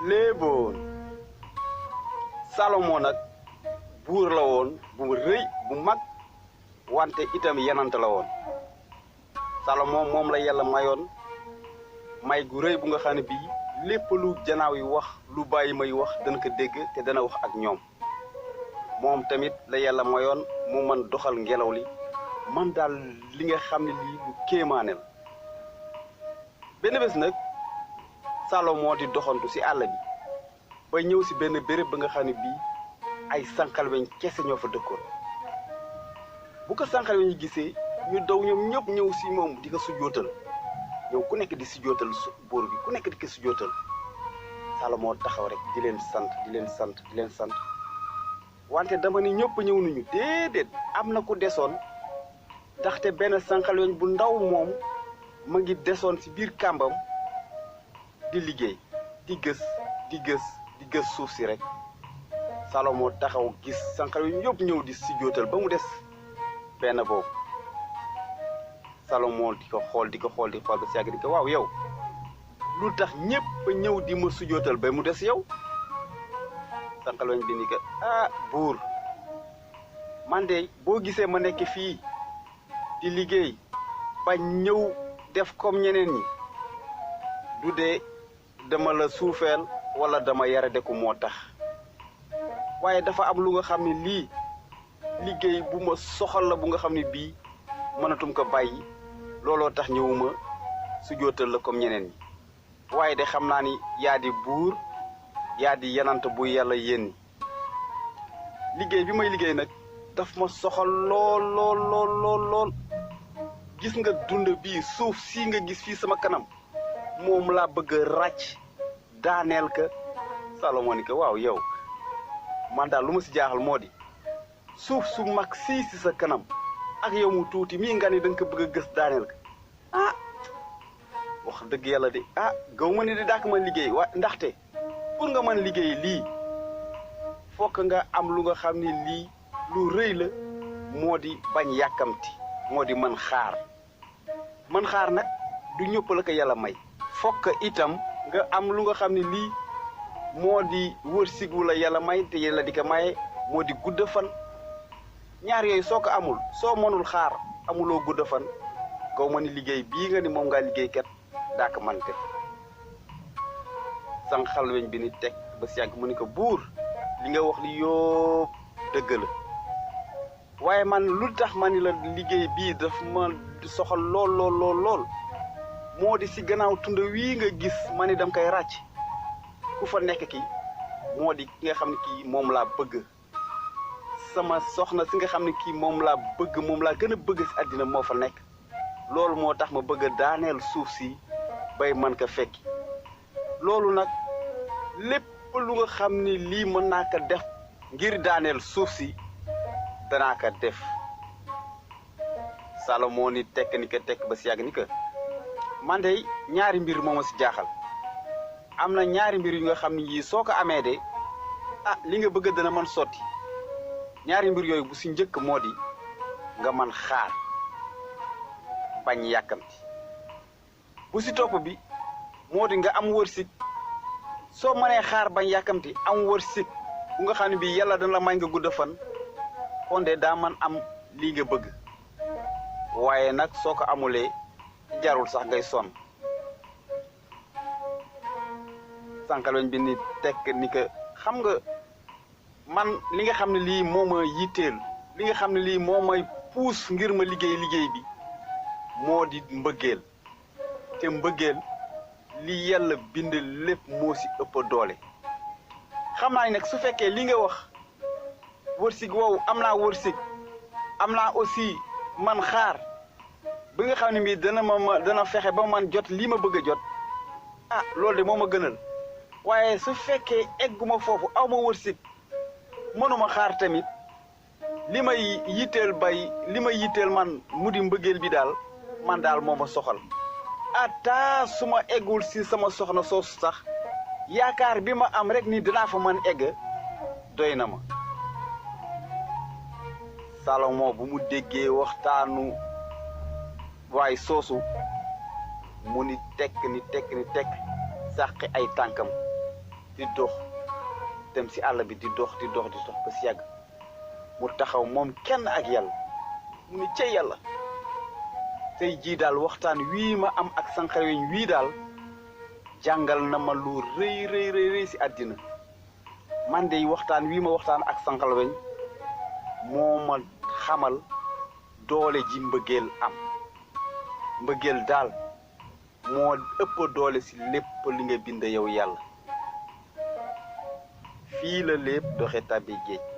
léeboon Salomon nag buur la woon bu rëy bu mag wante itam yenant la woon Salomon moom la yàlla mayoon may gu rëy bu nga xam ne bii lépp lu janaaw yi wax lu bàyyi may wax dana ko dégg te dana wax ak ñoom moom tamit la yàlla mayoon mu man doxal ngelaw li man daal li nga xam ne lii lu kéemaane la benn bés nag Salomon di doxantu ci àll bi ba ñëw ci benn béréb ba nga xam ne bii ay sànqalweñ kese ñoo fa dëkkoon bu ko sànqalweñ yi gisee ñu daw ñoom ñëpp ñëw ci moom di ko sujootal ñëw ku nekk di sujootal buur bi ku nekk di ko sujootal Salomon taxaw rek di leen sant di leen sant di leen sant wante dama ni ñëpp ñëw nañu déedéet am na ku desoon ndaxte benn sànqalweñ bu ndaw moom ma ngi desoon ci biir kàmbam di liggéey di gës suuf si rek Salomon taxaw gis sànqalweñ yëpp ñëw di sujootal ba mu des benn boobu Salomon di ko xool ba si yàgg di ko waaw yow lu tax ñëpp ñëw di ma sujootal ba mu des yow sànqalweñ bi ni ko buur man de boo gisee ma nekk fii di liggéey ba ñëw def comme ñeneen ñi du dee dama la suufeel wala dama yara deku moo tax waaye dafa am lu nga xam ne lii liggéey bu ma soxal la bu nga xam ne bii mënatum ko bàyyi looloo tax ñëwuma su jootal la comme ñeneen ñi waaye de xam naa ni yaa di buur yaa di yanant bu yàlla yénni liggéey bi may liggéey nag daf ma soxal lool gis nga dund bii suuf si nga gis fii sama kanam moom laa bëgg a ràcc daaneel ka Salomon ni ko waaw yow man daal lu ma si jaaxal moo di suuf su mag sii si sa kanam ak yow mu tuuti mii nga ni da nga ko bëgg a gës daaneel ka wax dëgg yàlla de gaw ma ni di dàkk ma liggéey ndaxte pour nga mën liggéey lii fokk nga am lu nga xam ni lii lu rëy la moo di bañ yàkkamti moo di mën xaar nag du ñëpp la ko yàlla may fokk itam nga am lu nga xam ne lii moo di wërsëg wu la yàlla may te yàlla di ko maye moo di gudd fan ñaar yooyu soo ko amul soo mënul xaar amuloo gudd fan gaw ma ni liggéey bii nga ni moom ngaa liggéey kat daa ko mante sànqalweñ bi ni teg ba si yàgg mu ni ko buur li nga wax li yóob dëgg la waaye man lu tax ma ni la liggéey bii daf ma soxal lool moo di si gannaaw tund wii nga gis ma ni dam koy ràcc ku fa nekk ki moo di ki nga xam ne kii moom laa bëgg sama soxna si nga xam ne kii moom laa bëgg moom laa gën a bëgg si àddina moo fa nekk loolu moo tax ma bëgg a daaneel suuf si bay mën ko fekki loolu nag lépp lu nga xam ni lii mën naa ko def ngir daaneel suuf si danaa ko def Salomon ni tekk ba si yàgg ni ko man de ñaari mbir moo ma si jaaxal am na ñaari mbir yu nga xam ne yii soo ko amee de li nga bëgg dana mën sotti ñaari mbir yooyu bu si njëkk moo di nga mën xaar bañ yàkkamti bu si topp bi moo di nga am wërsëg soo mënee xaar bañ yàkkamti am wërsëg bu nga xam ne bii yàlla dana la may nga gudd fan kon de daa man am lii nga bëgg waaye nag soo ko amulee jarul sax ngay sonn sànqalweñ bi ni tekk ni ko xam nga man li nga xam ne lii moo ma yitteel li nga xam ne lii moo may puus ngir ma liggéey bi moo di mbëggeel te mbëggeel li yàlla bind lépp moo si ëpp doole xam naa nag su fekkee li nga wax wërsëg woowu am naa wërsëg am naa aussi man xaar bi nga xam ne bii dana fexe ba man jot lii ma bëgg a jot loolu de moo ma gënal waaye su fekkee egguma foofu aw ma wërsëg mënuma xaar tamit li may yitteel man mu di mbëggeel bi daal man daal moo ma soxal ata su ma eggul si sama soxna soosu sax yaakaar bi ma am rek ni dinaa fa mën egg doy na ma Salomon bu mu déggee waxtaanu waaye soosu mu ni tekk sàqi ay tànkam di dox dem si àll bi di dox ba si yàgg mu taxaw moom kenn ak yàlla mu ne ca yàlla tey jii daal waxtaan wii ma am ak Sanxareweñ wii daal jàngal na ma lu rëy si àddina man de waxtaan wii ma waxtaan ak Sanxareweñ moo ma xamal doole ji mbëggeel am mbëggeel daal moo ëpp doole si lépp li nga bind yow yàlla fii la lépp doxe tàbbi géej